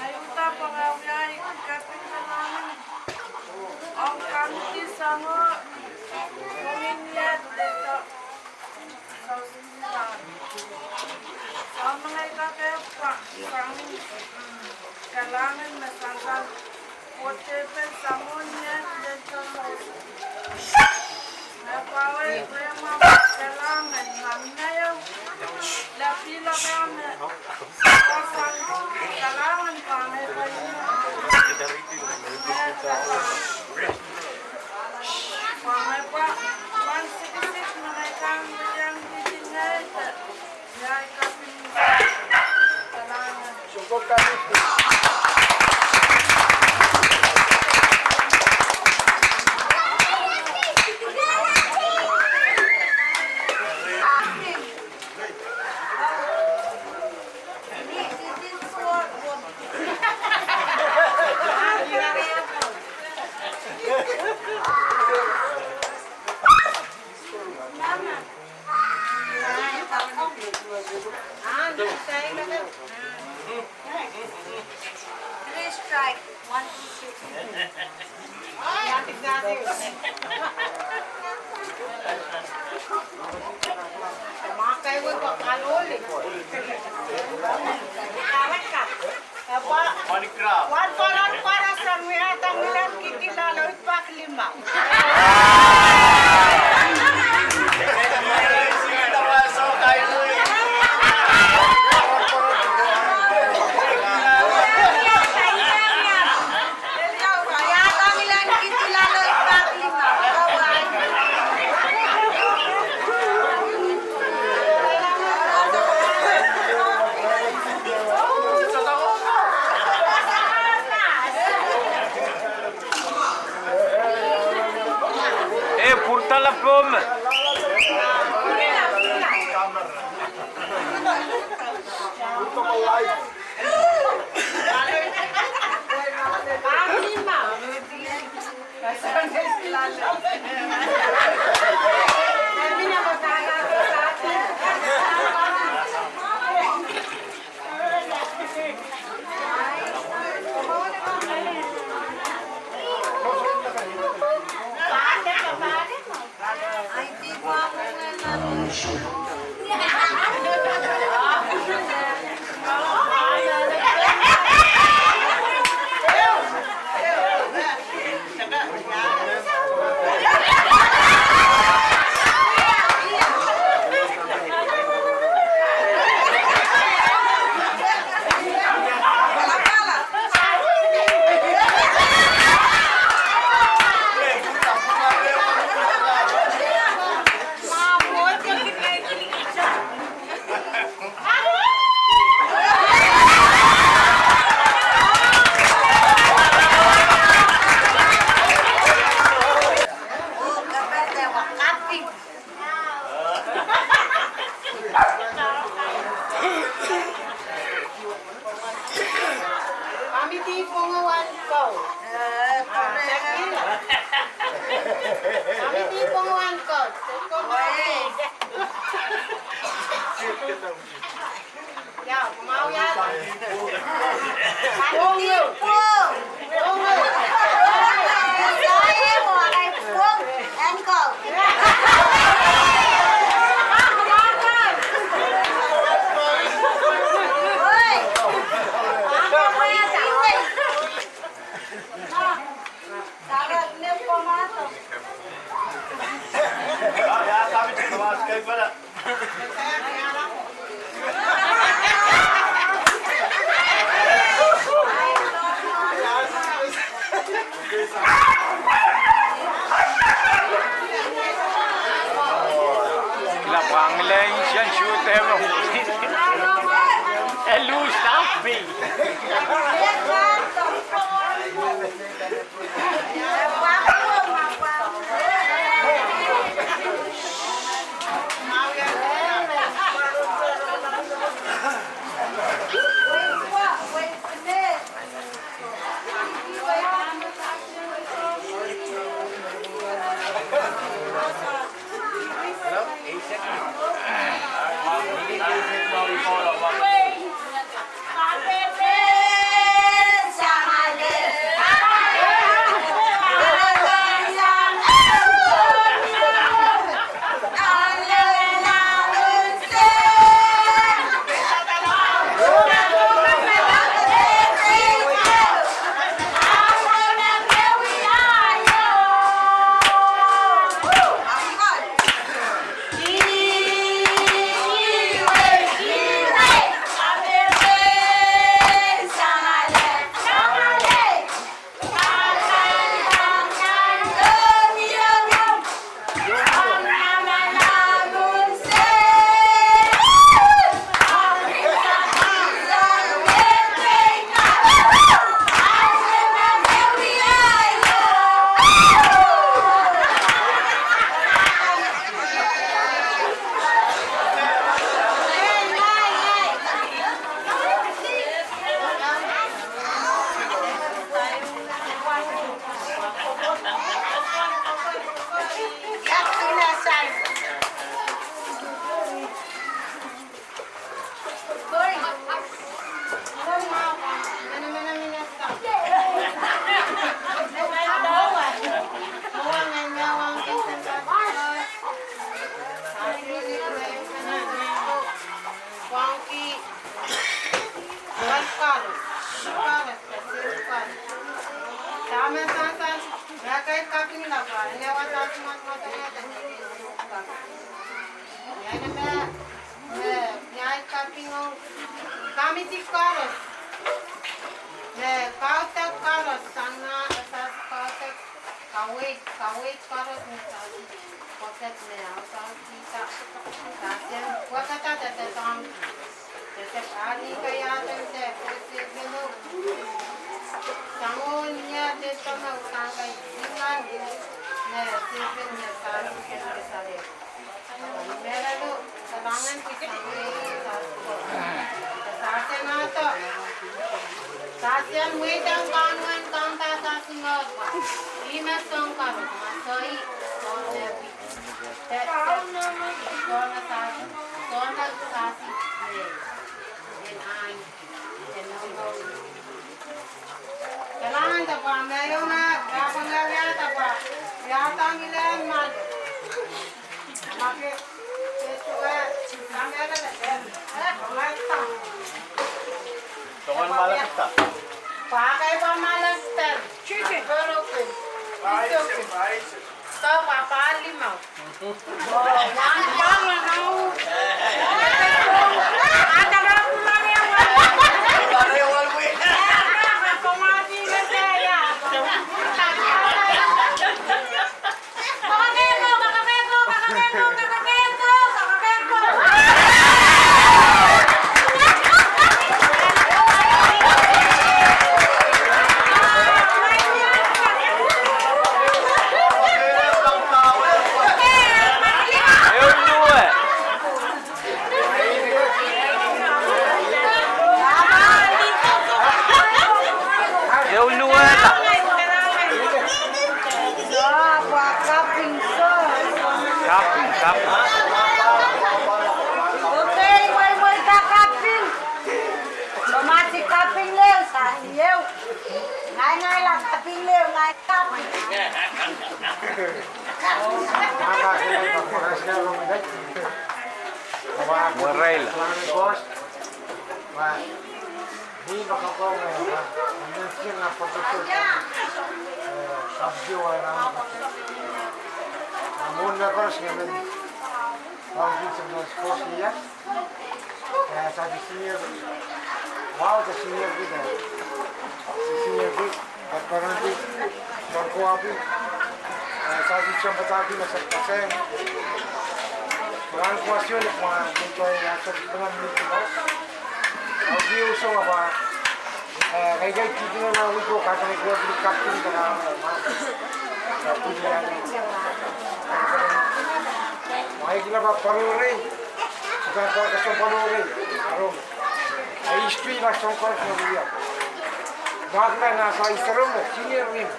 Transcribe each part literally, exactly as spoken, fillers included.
Ngehi uhdahn pahn wiahiong kaping kalahngan ong komiti sang, oh, pwongin iet, ledo, South Sudan. Soangen ngehi kapehpwa sang kalahngan me sansal. Pwohte pil samon iet, ledo, South Sudan. Three strike. One, two, three. E pwurda la pwung. Komiti pwungo wan kou. Komiti pwungo wan kou. Koaros, koaros, koaros. Dahme sansal, me kaidehn kaping lapalap, me wasa simat masa yada. Me, me, me, me kaping ong kamidi koaros. Me kaudok koaros, sang nan, sas kaudok. Kaweid, kaweid koaros me sas. Koaros me audaudkihda. Sas en, wekada de de sang. Sehse pali kaiahden de, sehse pelo. Sang on ia de sama sang kai ingan. Ne sehse ne sas ke sale. Meralo, kalahngan ki sang kai sas ko. Sas en ahdo. Sas en mweidohng kaunwen kaunda sas mwohpa. Ih me soang koaros, ma soai, soang ne wi. Kaping, kaping. Okay, wei, wei, kaping. Lomasi kaping lel, sasi ehu. Ngai, ngai la kaping lel, ngai kaping. Warail. Eh, sasi senior. Wow, sasi senior kid, eh. Senior kid, paparandi, soang kowapi. Eh, sasi soang padahki me sasi paseng. Wan kuasion, wan, wan, wan, sasi paseng, wan, wan. Au, di uso ma pa. Eh, kaidehn titin nan wiko, kaidehn wiko, di kaping, kaidehn, eh, ma. Mai kila pa parorei. Sukan pa kasong parorei. Arom. Ai history na song koaros me wia. Mahk na na sa iserom me senior win.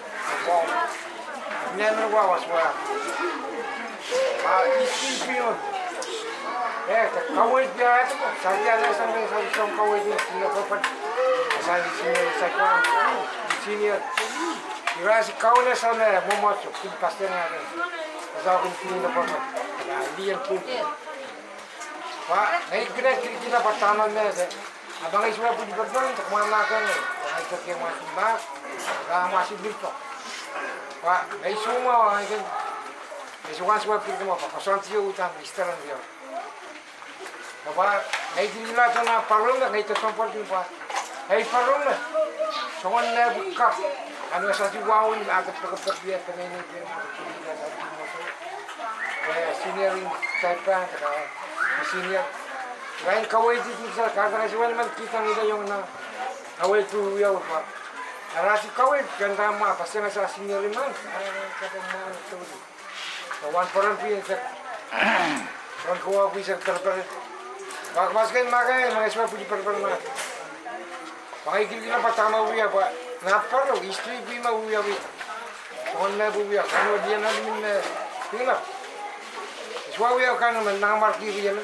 Wow. Never wa was wa. Ah, history pion. Eh, kaweid wia, sa wia na sa me sa song kaweid ni senior kopan. Sa senior sa kopan. Senior. Ira si kaun na sa me momoso, kin pastor na. Sa kin senior kopan. Ya, lian pun. Wa, ngehi kin kilkila pa dahme me se. A pahn ngehi sohte pwidi pepeng, tak mwahnakeng, a ngehi peke mwahnakeng, a mwahnakeng lipok. Wa, ngehi soumwahu, a ngehi kin, ngehi sohte pwidi pepeng, pa koasoandi uhdahn Easter en wia. Wa, ngehi kilkila tohn ah paro me, ngehi de soang pwal kin pa. Ei paro me, soangen me pwukat. Ahn wasa si wahu ni, a de peke peke wia, peke nei nei, peke nei nei. Eh, senior in Saipan, eh, senior. Lain kaweid di sa, kaidehn siwel men kihda ngileiong na. Kaweid tu wia wapa. Ara si kaweid, kanda ma, paseng sa senior in man. Ah, kanda ma, sorry. Wan paran pwin sek. Wan kowa pwin sek terpere. Pak masken makai, makai swa pwin perper ma. Pak ikil kila pa dahme wia pa. Na paro, history pwin ma wia wia. Soangen me pwin wia, kano dia na min me. Pwin ma. Swa wia kano me na marki wia me.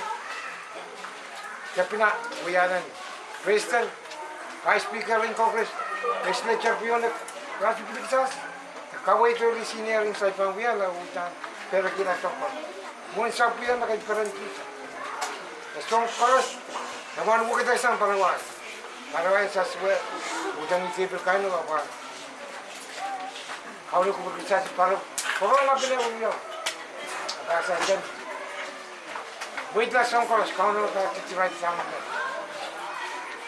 Kepina wia nan. President, Vice Speaker in Congress, Legislature pion, Rasi Pilikisas, kaweid eri senior in Saipan wia la uhdahn, perekila soang koaros. Mwohn sa pion la kai peren kihda. E soang koaros, Nan wekidasang Paraguay, Paraguay sasue, udahn I tepil kain o pahpa. Kauno kupwurki sasi Paraguay, Corona pil wiawi. Pahpa sasien mweidla soang koaros, Kauno pahpa titirai samin.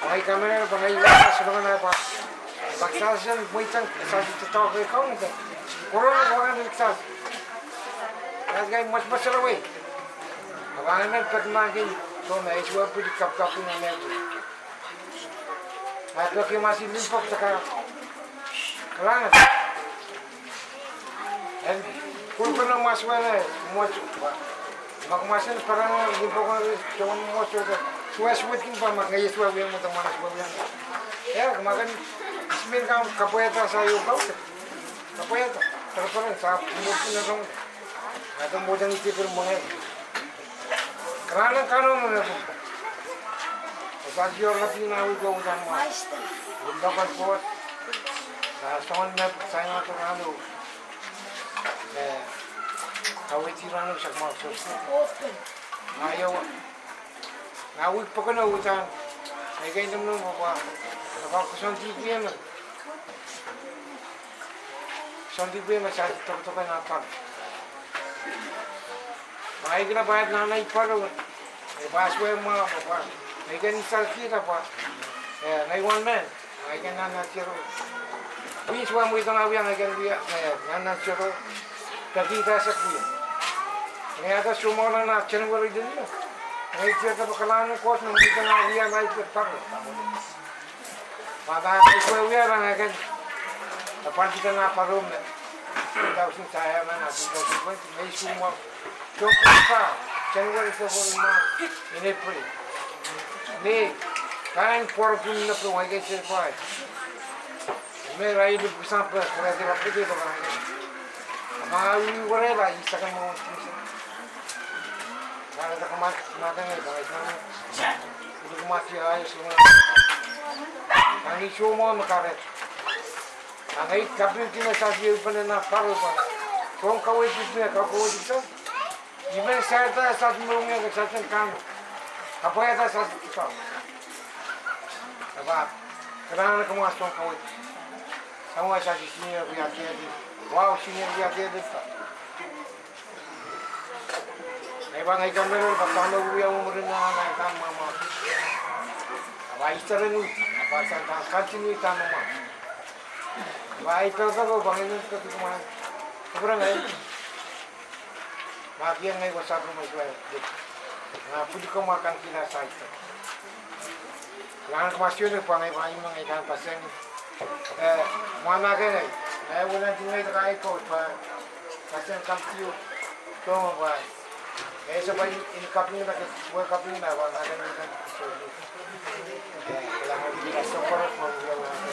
Ngehi kamehlele pwe ngehi wasa soangen pahpa. Pahpa sasien mweidla sasi tataoke Kauno de. Corona wasa sasi. Pahpa ngehi mwotomwot sarawi. Pahpa ngehi men peki mahkki, soh me I sue pwidi kapikapki nan mehkot. A peki mahsen limpoak de kalahngan. En, kulkul en mwaswe ne, mwohd, ma ke mahsen pahn limpoak en soangen mwohd soh de, sue suwedki pahpa ma ngehi sue wia mwohd, ma ngehi sue wia. E, ma ke, I men kan kapwaiada sa ieu kaudok. Kapwaiada, kapwaiada sa mwohd ne rong. Ata mwohd en I tepil mwenge. Kalahngan Kauno me pwung. E sasi iola pil nan wihk o uhdahn mwahu. Wihk local board. Sa soangen me sain ato rahnwet. E, kaweid rahnwet sak mwahu soh. Nan iowa. Nan wihk pokon o uhdahn. Ngehi kin nohno pahpa. Pahpa koasoandi pwe me Sondi pwe me sa tokotoke nan paro. Ma I kin pahn nan ei paro, e pahn sue mwahu pahpa. Ngehi kin sal kihda pwe, e, ngehi wan men, ngehi kin nan nan sero. Pwe I sue mweidohng ah wia ngehi kin wia, e, nan nan sero. Peki pahn sehse wia. Ngehi ahda soumwahu nan January lilio. Ngehi tiada pwe kalahngan en Koht me mweidohng ah wia ngehi pahn paro. Pahpa I sue wia nan akan, e pahn kihda nan paro me, two thousand sahi nan two thousand twenty, Mei soumwahu, February pahn, January, February, March, in April, May, kain pwurodo me pil wai ke se pwai. Me irail pil pwusang pwe, pwurehng pil pwurodo pahpa. Pahpa I wia werei la, I sehse mwahu, I sehse. Pahpa I sehse mwahu, I sehse mwahu. Pahpa I soumwahu me kahrehda. Pahpa ngehi kapingki me sasi ehupene nan paro pahpa. Soang kaweid me, ka kaweid me. I men sairda sasi mohngiong, sasi kan. Kapwaiada sasi tiko. Pahpa, kalahngan en Koht soang kaweid. Soang sasi senior wia kehdi. Wow, senior wia kehdi pahpa. Ngehi pahn ngehi kamehlele pwe Kauno wia mwurin nan akan mwamwahu. Pahpa I serenu, pahpa sang pahn continue nan mwamwahu. Pahpa I pepeko pwe ngehi men peki kumwail. Kupwure ngehi. Ma kien ngehi wasa pwe mwesuwe. Ma pwilikamwail kan kihla saikinte. Kalahngan en Koht sohte pahn ngehi pahn imwin ngehi kan paseng. E, mwamwahki ngehi. Ngehi welen di ngehi de kaiko pwe paseng kan kio. Soh me pwe. E, soh pwe I kapingki, I kapingki pwe ngehi kan sohte. E, kalahngan en Koht soh koaros me wia wasa.